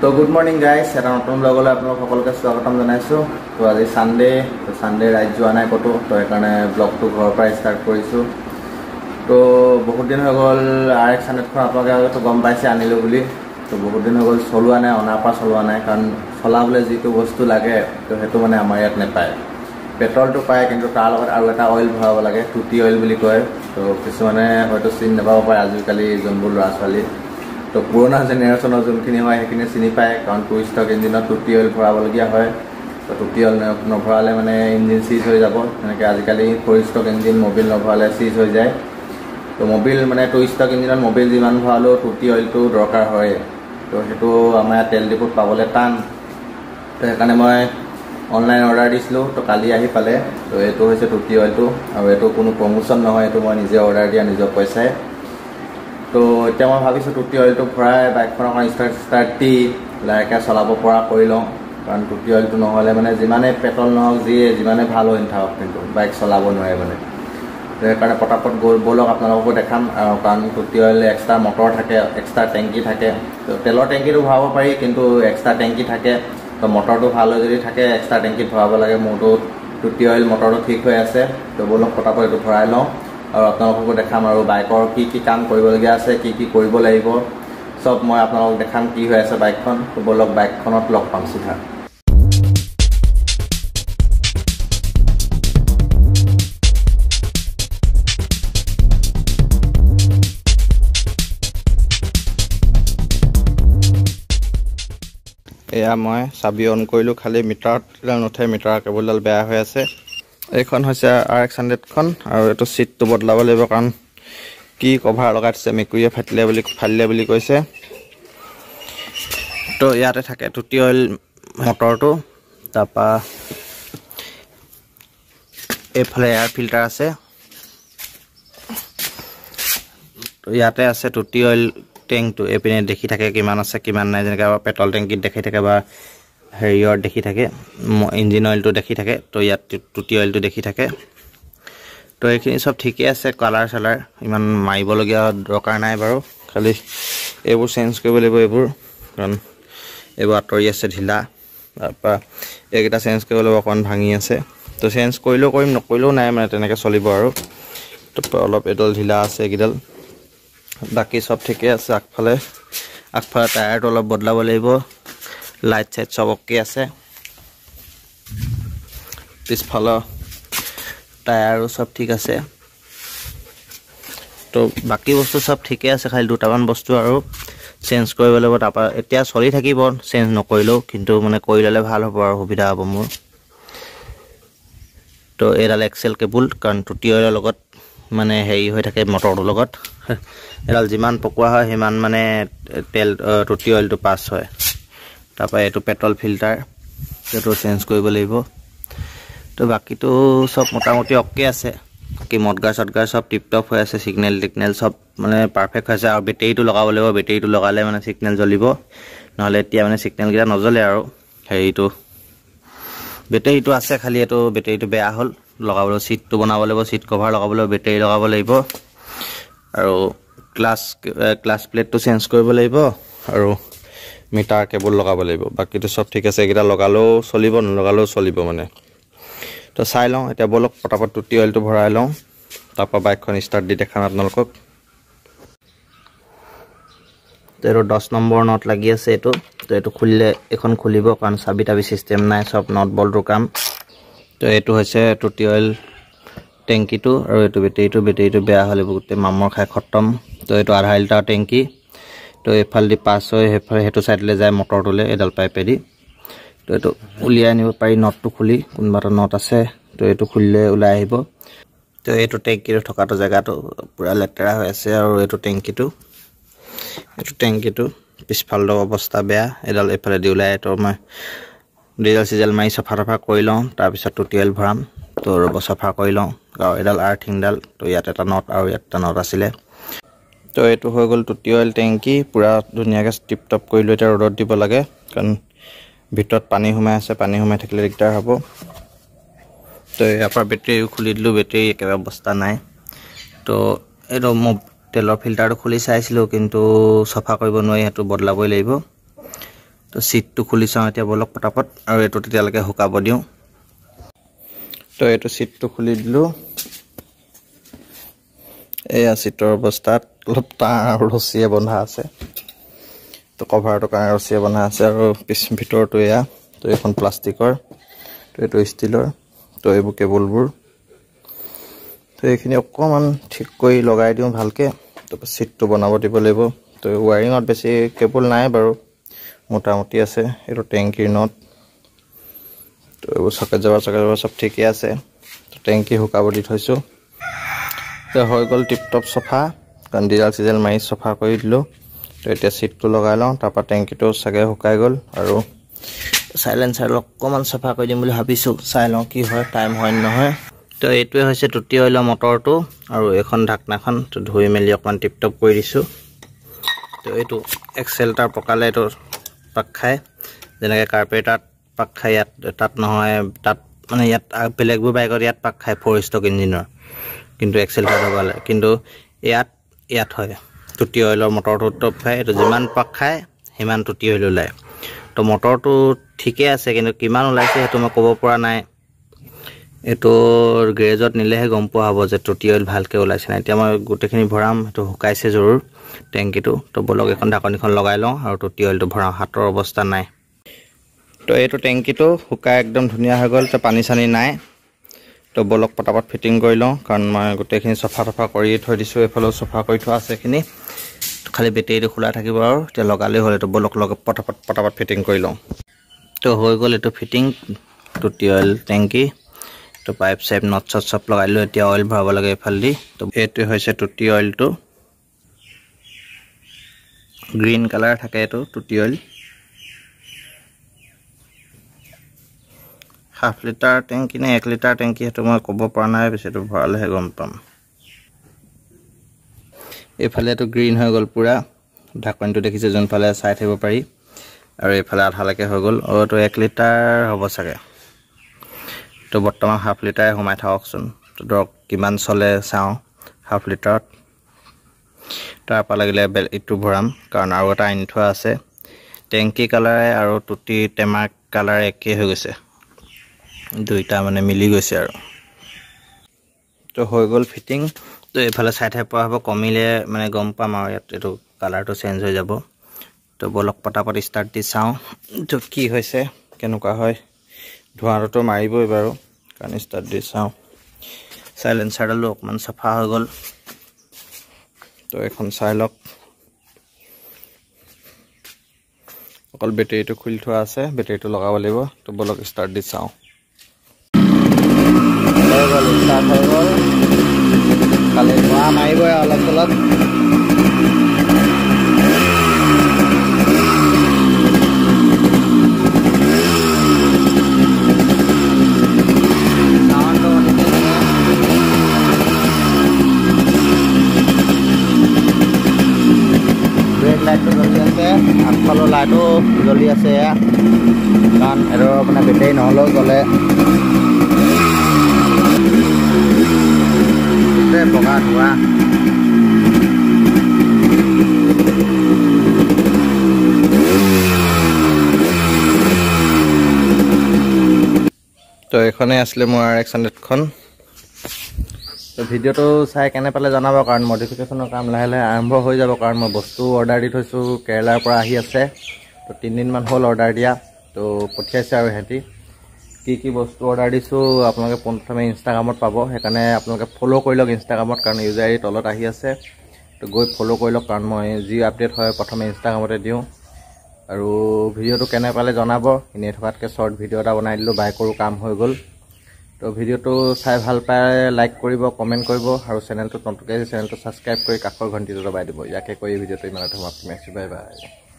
তো good morning guys, এটা নতুন ব্লগলৈ আপোনালোক সকলোকে স্বাগতম জনাইছোঁ। তো আজি ছানডে, তো ছানডে ৰাইড যোৱা নাই ক'তো, তো সেইকাৰণে ব্লগটো ঘৰৰ পৰাই ষ্টাৰ্ট কৰিছোঁ। তো বহুত দিন হৈ গ'ল আৰ এক্স 100খন আপোনালোকে হয়তো গম পাইছে আনিলোঁ বুলি। তো বহুত দিন হৈ গ'ল চলোৱা নাই, অনাৰ পৰা চলোৱা নাই, কাৰণ চলাবলৈ যিটো বস্তু লাগে তো সেইটো মানে আমাৰ ইয়াত নাপায়। পেট্ৰলটো পায়, কিন্তু তাৰ লগত আৰু এটা অইল ভৰাব লাগে, টুটি অইল বুলি কয়। তো কিছুমানে হয়তো চিনি নাপাব পাৰে আজিকালি যোনবোৰ ল'ৰা ছোৱালী, তো পুৰণা জেনেৰেশ্যনৰ যোনখিনি হয় সেইখিনি চিনি পায়, কাৰণ টু ষ্ট্ৰক ইঞ্জিনত টুটি অইল ভৰাবলগীয়া হয়। তো টুটি অইল নভৰালে মানে ইঞ্জিন চিজ হৈ যাব। তেনেকৈ আজিকালি ফ'ৰ ষ্ট্ৰক ইঞ্জিন মবিল নভৰালে চিজ হৈ যায়। তো মবিল মানে টু ষ্ট্ৰক ইঞ্জিনত মবিল যিমান ভৰালেও টুটি অইলটো দৰকাৰ হয়। তো সেইটো আমাৰ ইয়াত তেল ডিপুত পাবলৈ টান। তো সেইকাৰণে মই অনলাইন অৰ্ডাৰ দিছিলোঁ, তো কালি আহি পালে। তো এইটো হৈছে টুটি অইলটো, আৰু এইটো কোনো প্ৰমোশ্যন নহয়, এইটো মই নিজে অৰ্ডাৰ দিয়া নিজৰ পইচাই। তো এতিয়া মই ভাবিছোঁ টুটি অইলটো ভৰাই বাইকখন অকণ ষ্টাৰ্ট ষ্টাৰ্ট দি লাহেকৈ চলাব পৰা কৰি লওঁ, কাৰণ টুটি অইলটো নহ'লে মানে যিমানেই পেট্ৰল নহওক, যিয়ে যিমানেই ভাল হৈ নাথাকক, কিন্তু বাইক চলাব নোৱাৰে মানে। তো সেইকাৰণে পটাপট গৈ ব'লক আপোনালোককো দেখাম। আৰু কাৰণ টুটি অইল এক্সট্ৰা মটৰ থাকে, এক্সট্ৰা টেংকি থাকে। তো তেলৰ টেংকিটো ভৰাব পাৰি, কিন্তু এক্সট্ৰা টেংকি থাকে। তো মটৰটো ভাল হৈ যদি থাকে এক্সট্ৰা টেংকিত ভৰাব লাগে। মোৰটো টুটি অইল মটৰটো ঠিক হৈ আছে। তো ব'লক পটাপট এইটো ভৰাই লওঁ আৰু আপোনালোককো দেখাম, আৰু বাইকৰ কি কি কাম কৰিবলগীয়া আছে, কি কি কৰিব লাগিব, চব মই আপোনালোকক দেখাম কি হৈ আছে বাইকখন। তো ব'লক বাইকখনত লগ পাম চিধা। এয়া মই চাবি অন কৰিলোঁ, খালি মিটাৰত নুঠে, মিটাৰ কেবুলডাল বেয়া হৈ আছে। এইখন হৈছে আৰ এক্স 100খন, আৰু এইটো চিটটো বদলাব লাগিব, কাৰণ কি কভাৰ লগাই থৈছে, মেকুৰীয়ে ফাটিলে বুলি ফালিলে বুলি কৈছে। তো ইয়াতে থাকে টুটি অইল মটৰটো, তাৰপৰা এইফালে এয়াৰ ফিল্টাৰ আছে। তো ইয়াতে আছে টুটি অইল টেংকটো, এইপিনে দেখি থাকে কিমান আছে কিমান নাই, যেনেকৈ পেট্ৰল টেংকিত দেখি থাকে বা হেৰিয়ৰ দেখি থাকে, ইঞ্জিন অইলটো দেখি থাকে। তো ইয়াত টুটি অইলটো দেখি থাকে। তো এইখিনি চব ঠিকেই আছে, কালাৰ চালাৰ ইমান মাৰিবলগীয়া দৰকাৰ নাই বাৰু, খালি এইবোৰ চেঞ্জ কৰিব লাগিব এইবোৰ, কাৰণ এইবোৰ আঁতৰি আছে ঢিলা। তাৰপৰা এইকেইটা চেঞ্জ কৰিব লাগিব, অকণমান ভাঙি আছে। তো চেঞ্জ কৰিলেও কৰিম, নকৰিলেও নাই, মানে তেনেকৈ চলিব আৰু। তাৰপৰা অলপ এইডাল ঢিলা আছে এইকেইডাল, বাকী চব ঠিকে আছে। আগফালে টায়াৰটো অলপ বদলাব লাগিব, লাইট চাইট চব অ'কে আছে। পিছফালৰ টায়াৰো চব ঠিক আছে। তো বাকী বস্তু চব ঠিকে আছে, খালি দুটামান বস্তু আৰু চেঞ্জ কৰিব লাগিব। তাৰপৰা এতিয়া চলি থাকিব চেঞ্জ নকৰিলেও, কিন্তু মানে কৰি ল'লে ভাল হ'ব আৰু সুবিধা হ'ব মোৰ। তো এইডাল এক্সেল কেবুল, কাৰণ টুটি অইলৰ লগত মানে হেৰি হৈ থাকে মটৰটোৰ লগত, এডাল যিমান পকোৱা হয় সিমান মানে তেল টুটি অইলটো পাছ হয়। তাৰপৰা এইটো পেট্ৰল ফিল্টাৰ, এইটো চেঞ্জ কৰিব লাগিব। তো বাকীটো চব মোটামুটি অ'কে আছে, বাকী মদগাৰ চদগাৰ চব টিপ টপ হৈ আছে, ছিগনেল টিগনেল চব মানে পাৰফেক্ট হৈ আছে। আৰু বেটেৰীটো লগাব লাগিব, বেটেৰীটো লগালে মানে ছিগনেল জ্বলিব, নহ'লে এতিয়া মানে ছিগনেলকেইটা নজ্বলে। আৰু হেৰিটো বেটেৰীটো আছে, খালি এইটো বেটেৰীটো বেয়া হ'ল, লগাবলৈ চিটটো বনাব লাগিব, চিট কভাৰ লগাব লাগিব, বেটেৰী লগাব লাগিব, আৰু ক্লাছ প্লেটটো চেঞ্জ কৰিব লাগিব, আৰু মিটাৰ কেবুল লগাব লাগিব। বাকীটো চব ঠিক আছে, এইকেইটা লগালেও চলিব, নলগালেও চলিব মানে। তো চাই লওঁ এতিয়া, ব'লক পটাপট টুটি অইলটো ভৰাই লওঁ, তাৰপৰা বাইকখন ষ্টাৰ্ট দি দেখাম আপোনালোকক। তো এইটো 10 নম্বৰ not লাগি আছে এইটো। তো এইটো খুলিলে এইখন খুলিব, কাৰণ চাবি তাবি চিষ্টেম নাই, চব not বল্টুৰ কাম। তো এইটো হৈছে টুটি অইল টেংকিটো, আৰু এইটো বেটেৰীটো বেয়া হ'লে গোটেই মামৰ খাই খতম। তো এইটো আধা লিটাৰ টেংকি। তো এইফালেদি পাছ হৈ সেইফালে সেইটো ছাইডলৈ যায় মটৰটোলৈ এইডাল পাইপেদি। তো এইটো উলিয়াই আনিব পাৰি নটটো খুলি, কোনোবা এটা not আছে, তো এইটো খুলিলে ওলাই আহিব। তো এইটো টেংকিটো থকাটো জেগাটো পূৰা লেতেৰা হৈ আছে, আৰু এইটো টেংকিটো পিছফালটো অৱস্থা বেয়া, এইডাল এইফালেদি ওলাই। তো মই ডিজেল চিজেল মাৰি চফা তফা কৰি লওঁ, তাৰপিছত টুটি অইল ভৰাম। তো ৰ'ব, চফা কৰি লওঁ। আৰু এইডাল আৰ্থিংডাল, তো ইয়াত এটা not আৰু ইয়াত এটা not আছিলে। তো এইটো হৈ গ'ল টুটি অইল টেংকি, পূৰা ধুনীয়াকৈ টিপ টপ কৰিলোঁ। এতিয়া ৰ'দত দিব লাগে, কাৰণ ভিতৰত পানী সোমাই আছে, পানী সোমাই থাকিলে দিগদাৰ হ'ব। তো ইয়াৰ পৰা বেটেৰীও খুলি দিলোঁ, বেটেৰী একেবাৰে অৱস্থা নাই। তো এইটো মই তেলৰ ফিল্টাৰটো খুলি চাইছিলোঁ, কিন্তু চফা কৰিব নোৱাৰি, সেইটো বদলাবই লাগিব। তো চিটটো খুলি চাওঁ এতিয়া বলক পটাপট, আৰু এইটো তেতিয়ালৈকে শুকাব দিওঁ। তো এইটো চিটটো খুলি দিলোঁ। এয়া চিটৰ অৱস্থাত অলপ টান আৰু ৰছীয়ে বন্ধা আছে। তো কভাৰটোৰ কাৰণে ৰছীয়ে বন্ধা আছে। আৰু পিছ ভিতৰটো এয়া, তো এইখন প্লাষ্টিকৰ, তো এইটো ষ্টীলৰ। তো এইবোৰ কেবুলবোৰ, তো এইখিনি অকণমান ঠিক কৰি লগাই দিওঁ ভালকৈ। তাৰপৰা চিটটো বনাব দিব লাগিব। তো ৱাৰিঙত বেছি কেবুল নাই বাৰু, মোটামুটি আছে। এইটো টেংকিৰ not. তো এইবোৰ চকেট জবা চব ঠিকেই আছে। তো টেংকি শুকাব দি থৈছোঁ। তো হৈ গ'ল টিপ টপ চফা, কাৰণ ডিজেল চিজেল মাৰি চফা কৰি দিলোঁ। তো এতিয়া চিটটো লগাই লওঁ, তাৰপৰা টেংকিটো চাগে শুকাই গ'ল। আৰু চাইলেঞ্চাৰ অকণমান চফা কৰি দিম বুলি ভাবিছোঁ, চাই লওঁ কি হয়, টাইম হয় নহয়। তো এইটোৱে হৈছে টুটি অইলৰ মটৰটো আৰু এইখন ঢাকনাখন। তো ধুই মেলি অকণমান টিপ টপ কৰি দিছোঁ। তো এইটো এক্সেল্টাৰ পকালে এইটো পাক খায়, যেনেকৈ কাৰ্পেটাত পাক খায়, ইয়াত তাত নহয়, তাত মানে ইয়াত বেলেগবোৰ বাইকত ইয়াত পাক খায় 4 ষ্ট্ৰক ইঞ্জিনৰ, কিন্তু এক্সেল্টাৰ লগালে। কিন্তু ইয়াত ইয়াত হয় টুটি অইলৰ মটৰটো টপ খায়। এইটো যিমান পাক খায় সিমান টুটি অইল ওলায়। তো মটৰটো ঠিকে আছে, কিন্তু কিমান ওলাইছে সেইটো মই ক'ব পৰা নাই। এইটো গেৰেজত নিলেহে গম পোৱা হ'ব যে টুটি অইল ভালকৈ ওলাইছে নাই। এতিয়া মই গোটেইখিনি ভৰাম, সেইটো শুকাইছে জৰুৰ টেংকিটো। তো বলক এখন ঢাকনিখন লগাই লওঁ আৰু টুটি অইলটো ভৰাওঁ, হাতৰ অৱস্থা নাই। তো এইটো টেংকিটো শুকাই একদম ধুনীয়া হৈ গ'ল, তো পানী চানী নাই। তো বলক পটাপট ফিটিং কৰি লওঁ, কাৰণ মই গোটেইখিনি চফা তফা কৰি থৈ দিছোঁ। এইফালেও চফা কৰি থোৱা আছে এইখিনি, খালি বেটেৰীটো খোলা থাকিব আৰু এতিয়া লগালেই হ'ল। এইটো বলক লগ পটাপট পটাপট ফিটিং কৰি লওঁ। তো হৈ গ'ল এইটো ফিটিং টুটি অইল টেংকি। তো পাইপ চাইপ not চট চব লগাই দিলোঁ। এতিয়া অইল ভৰাব লাগে এইফালেদি। তো এইটোৱে হৈছে টুটি অইলটো, গ্ৰীণ কালাৰ থাকে এইটো টুটি অইল। 1/2 লিটাৰ টেংকি নে 1 লিটাৰ টেংকি সেইটো মই ক'ব পৰা নাই, পিছে এইটো ভৰালেহে গম পাম। এইফালে এইটো গ্ৰীণ হৈ গ'ল পূৰা, ঢাকনিটো দেখিছে যোনফালে চাই থাকিব পাৰি। আৰু এইফালে আধালৈকে হৈ গ'ল। অঁ, এইটো 1 লিটাৰ হ'ব চাগে। তো বৰ্তমান 1/2 লিটাৰে সোমাই থাককচোন। তো ধৰক কিমান চলে চাওঁ 1/2 লিটাৰত। তাৰপৰা লাগিলে ইটো ভৰাম, কাৰণ আৰু এটা আনি থোৱা আছে। টেংকি কালাৰে আৰু টুটি টেমাৰ কালাৰে একেই হৈ গৈছে, দুইটা মানে মিলি গৈছে আৰু। তো হৈ গ'ল ফিটিং। তো এইফালে চাই থাকিব পৰা হ'ব, কমিলে মানে গম পাম আৰু ইয়াত এইটো কালাৰটো চেঞ্জ হৈ যাব। তো বলক পটাপট ষ্টাৰ্ট দি চাওঁ তো কি হৈছে, কেনেকুৱা হয়। ধোঁৱাটোতো মাৰিবই বাৰু, কাৰণ ষ্টাৰ্ট দি চাওঁ। চাইলেঞ্চাৰডালো অকণমান চাফা হৈ গ'ল। তো এইখন চাই লওক, অকল বেটেৰীটো খুলি থোৱা আছে, বেটেৰীটো লগাব লাগিব। তো বলক ষ্টাৰ্ট দি চাওঁ। হৈ গ'ল, ষ্টাৰ্ট হৈ গ'ল। খালি ধোঁৱা মাৰিবই অলপ চলপ। ব্ৰেক লাইটটো জ্বলি আছে, আগফালৰ লাইটো জ্বলি আছে এয়া, কাৰণ এইটো মানে বেটেৰী নহ'লেও জ্বলে। বগা ধোঁৱা। তো এইখনেই আছিলে মোৰ RX 100খন। তো ভিডিঅ'টো চাই কেনে পালে জনাব, কাৰণ মডিফিকেশ্যনৰ কাম লাহে লাহে আৰম্ভ হৈ যাব। কাৰণ মই বস্তু অৰ্ডাৰ দি থৈছোঁ, কেৰেলাৰ পৰা আহি আছে। তো 3 দিনমান হ'ল অৰ্ডাৰ দিয়া, তো পঠিয়াইছে আৰু সিহঁতি। কি কি বস্তু অৰ্ডাৰ দিছোঁ আপোনালোকে পোনপ্ৰথমে ইনষ্টাগ্ৰামত পাব, সেইকাৰণে আপোনালোকে ফ'ল' কৰি লওক ইনষ্টাগ্ৰামত, কাৰণ ইউজাৰ আই ডি তলত আহি আছে। তো গৈ ফ'ল' কৰি লওক, কাৰণ মই যি আপডেট হয় প্ৰথমে ইনষ্টাগ্ৰামতে দিওঁ। আৰু ভিডিঅ'টো কেনে পালে জনাব। এনেই থকাতকৈ শ্বৰ্ট ভিডিঅ' এটা বনাই দিলোঁ, বাইকৰো কাম হৈ গ'ল। তো ভিডিঅ'টো চাই ভাল পায় লাইক কৰিব, কমেণ্ট কৰিব, আৰু চেনেলটো নতুনকৈ চেনেলটো ছাবস্ক্ৰাইব কৰি কাষৰ ঘণ্টিটো দবাই দিব। ইয়াকে কৈ ভিডিঅ'টো ইমানতে সমাপ্ত মাৰিছোঁ। Bye bye.